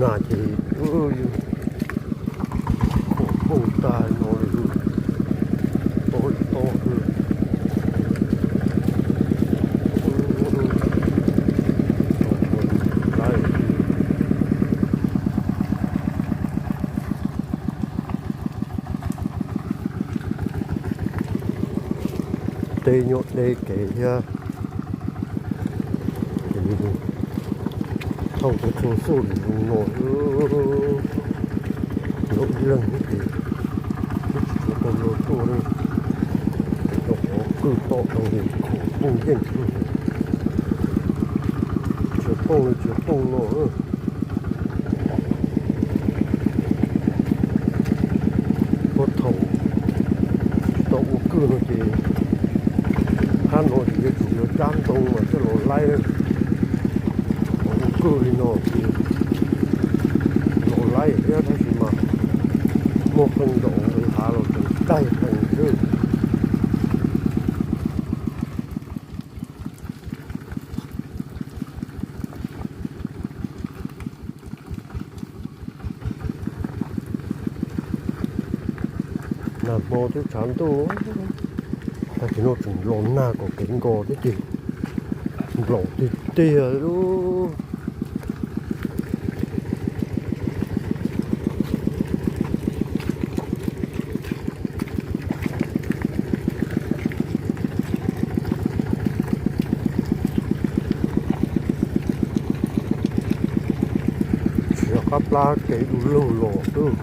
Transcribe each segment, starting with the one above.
Na ces, ua, poob tag no li, poob li toj xwb. Deb nyob deb kev thiab. Ces thauj cov tshuaj xub li no, lawv ib leeg ces twb tsis tshua tau luag tuaj li. Cov qhov kwj tom no ces khoom poob yeej, tsis poob li tsis poob no. Puag thaum tsis tau ua kwj no ces hab no ces yuav tsum yuav cab ntoo mas thiaj los laib. Thaum ua kwj li no ces los laib thiab, tab sis mas muaj qee zaus nqis hav los tseem daig heev xwb. Nag hmo twb tshav ntuj, tag kis no tseem los nag kom kev nkos thiab ces nplaum tiag tiag li. Tsis yog qab plab kev du lug los xwb.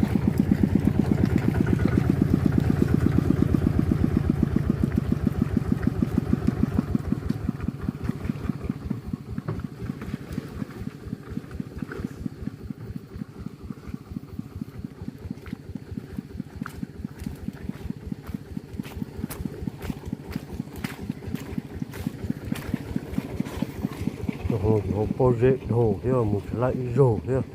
Pob zeb dhau thiab, mus tsis laib ib zaug thiab.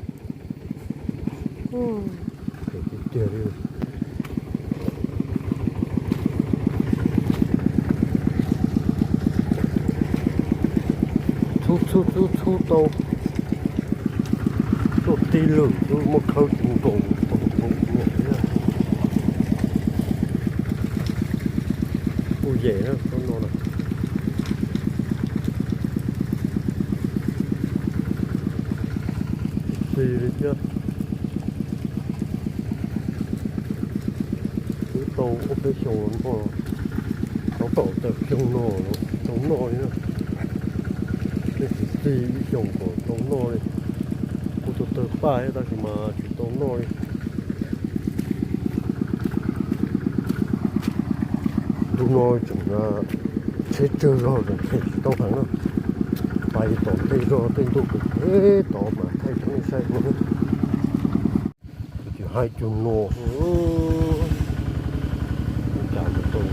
Tiag tiag li. Txhub txhub txhub txhub tau tuaj tib lwm xwb, muab khawb tsis nkaus, tau tau nyiam thiab. Kuj yem na, tsob no na. Txi li thiab. Twb tau ob peb xyoos no, tau kaum tawm xyoo no tau noj li na. Tej txiv txi ib xyoos kom tau noj li. Kuj tau tawg paj thiab tab sis mas tsis tau noj li. Ntu no tseem tsheb tsawg zog tseem them tsis tau heev na. Pais tom ntej zog tej ntuj pem pem tod mas thaij rau nej saib dua. Ces hais cug no, cas tau.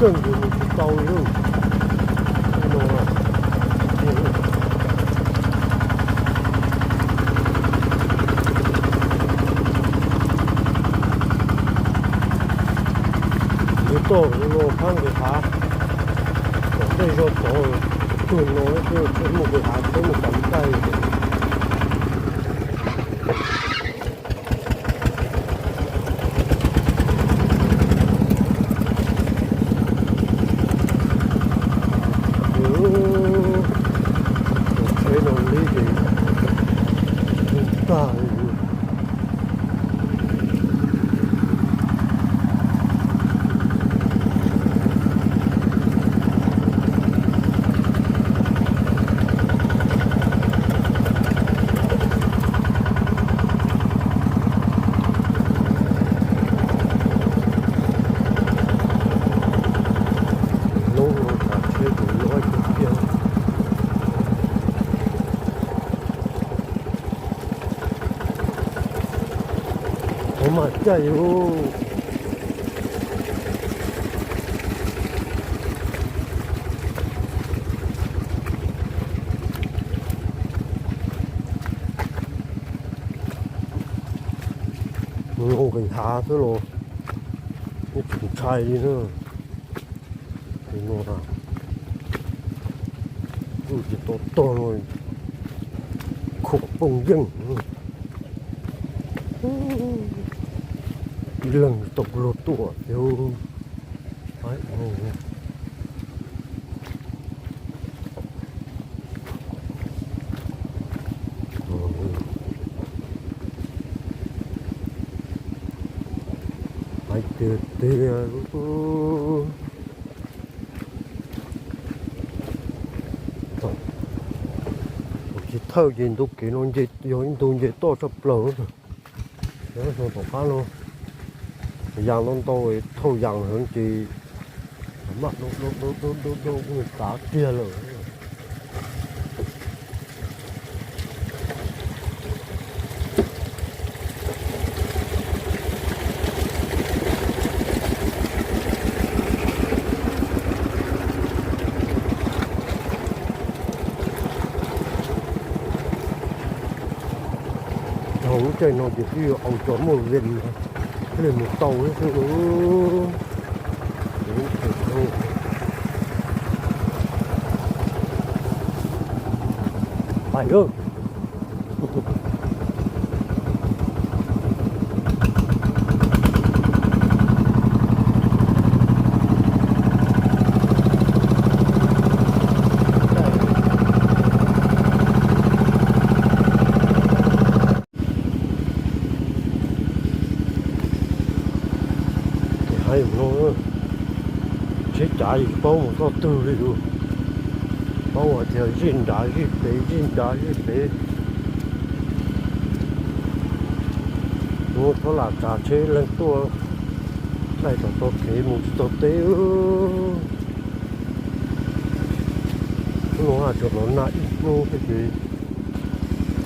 Tsis tau li. Yus toj no phab nqis hav, tom ntej zog tod, tug no thiaj muaj nqis hav thiab muaj pas ntaij. Tsheb no li ces tag li. Mas caij ub. Nqis hav xwb los yeej tsis ntshai li na. Kuj tsis tau tog no, khuam phooj ywg. Ib leeg tau luag tuaj thiab. Hais tiag tiag. Thaum chiv thawj ces ntu kev no nce, yog ib ntu nce toj tshaj plaws. Tom qab no yas ntau ntau, thauj yas heev ces maj dub dub dub dub dub tav kiag lawm. Dhau lub caij no ces twb yuav au cov muaj vij thiaj li mus tau thiab xwb. Pais lawm. Ces hais no, tsheb cav yeej tsis paub mus txoj twg li lawm. Paub hais tias zij nrad zij pem, zij nrad zij pem. Mus txhob lam tsav tsheb leej tuaj, saib tau txoj kev mus tsis tau teb. Hnub no haj tseem los nag ib hnub thiab ces,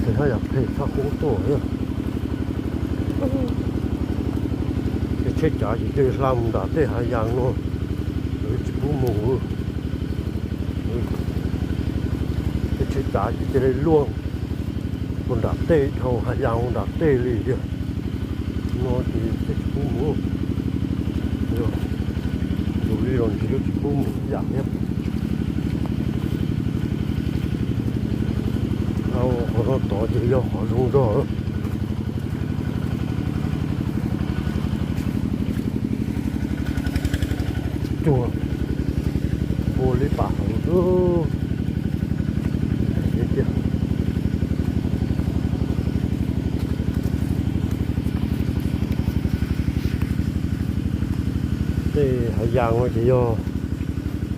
ces haj yam phem tshaj qub tuaj thiab. Tej tsheb cav ces cia li hla mus nram tej hav yas no, lawv tsis pub mus. Tej tsheb cav ces cia li luaj mus nram tej, dhau hav yas mus nram tej li tiag. No ces twb tsis pub mus, yog tus li los ntshe twb tsis pub mus ib yam thiab. Qhov no tod ces yog qhov zoo zog. Cuag ua li pam hauv xwb. Tej hav yas no ces yog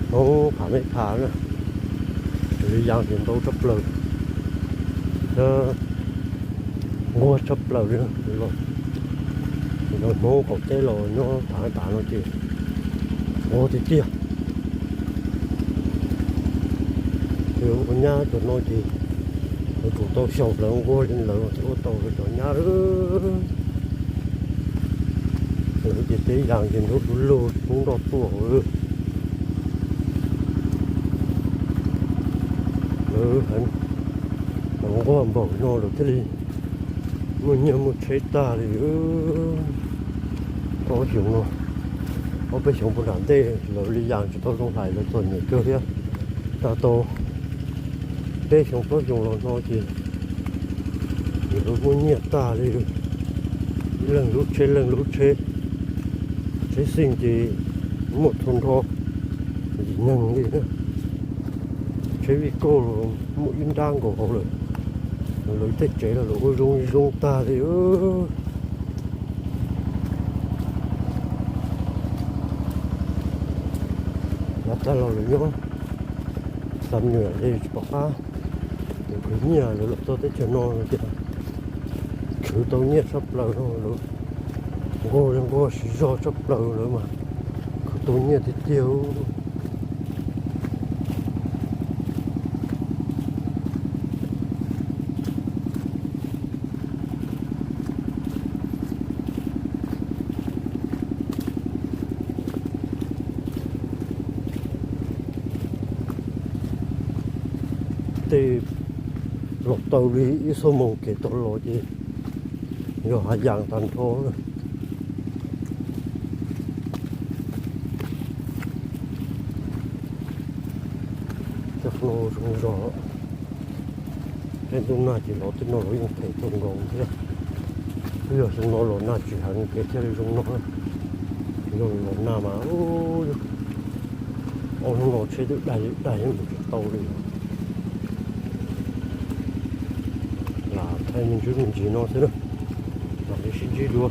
Hmoob Pham Meb Pham na, li yas ces ntau tshaj plaws, nquag tshaj plaws li. Los Hmoob qaum teb los nyob Pham Meb Pham no ces nquag tiag tiag. Ces ua nyab cov no ces lawv tus tau xyaum lawv nquag li lawv thiaj ua tau lawv cov nyab lawm. Lawv ces teb yas ces nrub lug lug tsis pub nroj tuaj. Lawv heev, lawv nquag npaum no lawv thiaj li muaj nyiaj muaj tsheb tag li. Ob xyoos no, ob peb xyoos puag nram ntej lawv li yas tsis tau zoo hlais lawv txom nyem kawg thiab. Tag tau peb xyoo plaub xyoos los no ces lawv muaj nyiaj tag li. Ib leeg lub tsheb leej lub tsheb, tsheb xeej ces muaj txhua nrho yim neeg li. Tsheb vij kauj los muaj ib nrab nkaus hauv lawm. Lawv tej tsev los lawv ua zoo zoo tag li. Yav tag los lawv nyob xa me nyuam ces tsis pom qab, lawv khwv nyiaj lawv los txog teb chaws no ces khwv tau nyiaj tshaj plaws no lawm. Nquag nquag siv zog tshaj plaws lawm mas khwv tau nyiaj tiag tiag. Los tau li ib xuab moos kev tau los ces yog hav yas tag nrho. Cov no zoo zog, tej ntuj nag ces los tej no los yeej phem kawg nkaus thiab. Twb yog xyoo no los nag tsis heev ces thiaj li zoo no. Yog los nag mas ob hnub no tsheb twb daig li daig mus tsis tau li. Lam thaij me ntsis me ntsis no xwb na, mam li sib ntsib dua.